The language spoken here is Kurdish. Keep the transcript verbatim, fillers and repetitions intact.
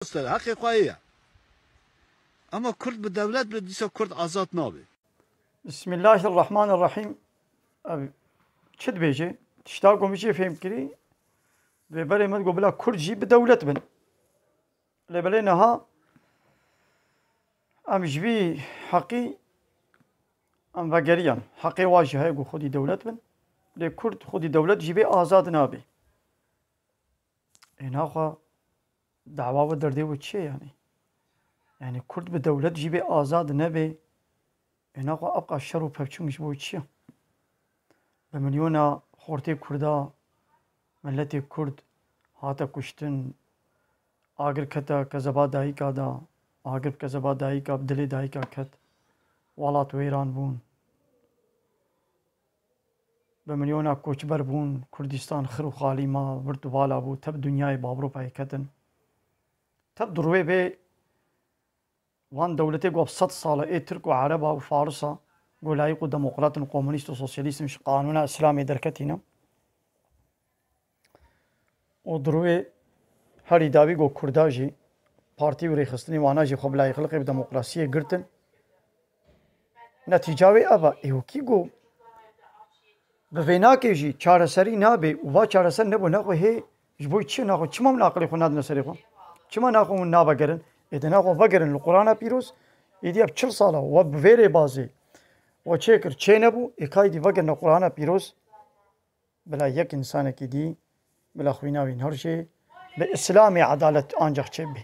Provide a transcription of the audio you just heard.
Heqê xwe ye. Ama Kurd bi dewlet be, dîsa Kurd azad nabe. Bismillahirrahmanirrahim. Ev çi dibêje? Tişta ku min jê fêm kirî, vê berê min got bila Kurd jî bi dewlet bin. Lê belê niha em ji vî heqî em vegeriyan. Heqê wa jî heye ku xwedî dewlet bin. Lê Kurd xwedî dewlet jî bê azad nabe. Ê naxwe dawa we derdê we çi ye yanî? Yanî Kurd bi dewlet jî bê azad nebe. Ê naxwe ebqa şer û pevçûn ji bo çi ye? Bi milyona xortê Kurda, miletê Kurd hate kuştin, agir kete kezeba dayika de, agir bi kezeba dayika, bi dilê dayika ket, welat wêran bûn. Bi milyona koçber bûn, Kurdistan xir û xalî ma, virt û vala bû, tev dinyayê bi Ewropayê ketin. Tev di rûyê vê van dewletê ku sed sal e, ê Tirk û Ereba û Farisa, ku layîq û demokrat in, komunîst û sosyalîst in, ji qanûna Îslamê derketîne. Û di rûyê herî dawî ku Kurda jî partî û rêxistinê wana jî xwe bi layîqlixê bi demokrasiyê girtin. Netîca wê ev e. Êwkî ku bi vênakê jî çareserî nabe û va çareser nebû, naxwe hê ji bo çi naxwe? Çima min aqilê xwe nadine serê xwe? Çima naxwe hûn navegerin? Ê de naxwe vegerin li Qur'ana pîroz. Êdî ev çil sala we bi vê rêbazê we çêkir, çênebû, ê ka êdî vegerine Qur'ana pîroz. Bila yek însanekî dî, bila xwîna wî nehurşê, bi Îslamê edalet ancax çêbê.